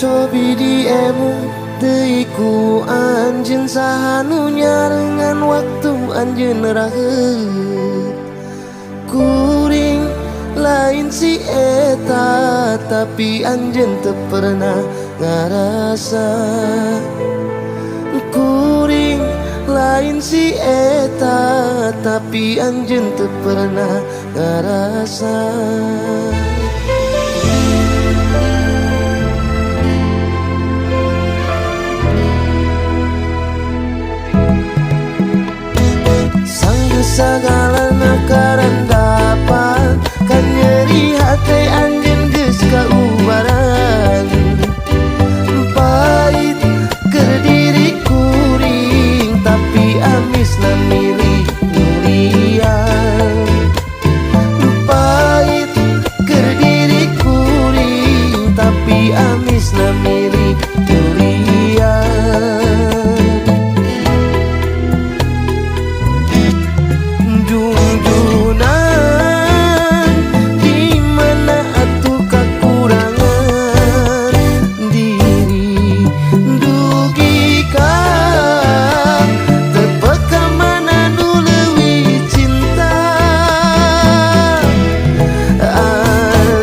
Cobi diemu deui ku anjeun, saha nu nyarengan waktu anjeun raheut? Kuring lain si eta, tapi anjeun teu pernah ngarasa. Kuring lain si eta, tapi anjeun teu pernah ngarasa. Sanggeus sagalana karandapan, kan nyeri hate anjeun geus kaubaran. Pahit keur diri kuring, tapi amisna milih nu lian. Pahit keur diri kuring, tapi amisna milih nu lian. Jungjunan di mana atuh kakurangan diri, dugi ka teu peka mana nu leuwih cinta.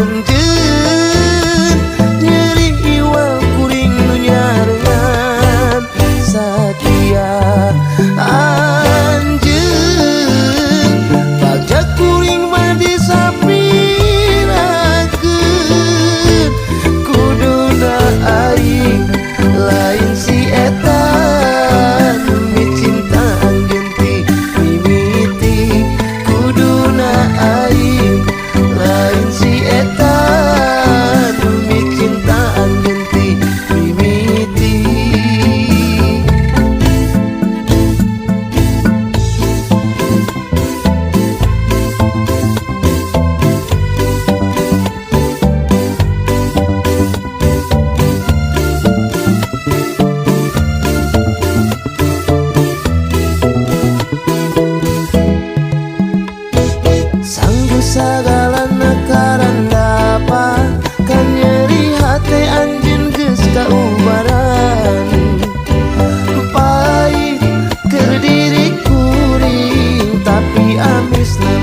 Anjeun nyeri iwal, kuring nu nyarengan satia. Anjeun bagja, kuring mah disapirakeun. Kuduna aing lain si eta, demi cinta anjeun ti mimiti. Kuduna aing lain si eta, demi cinta anjeun ti mimiti. Sanggeus sagalana karandapan, kan nyeri hate anjeun geus kaubaran. Pahit keur diri kuring, tapi amisna.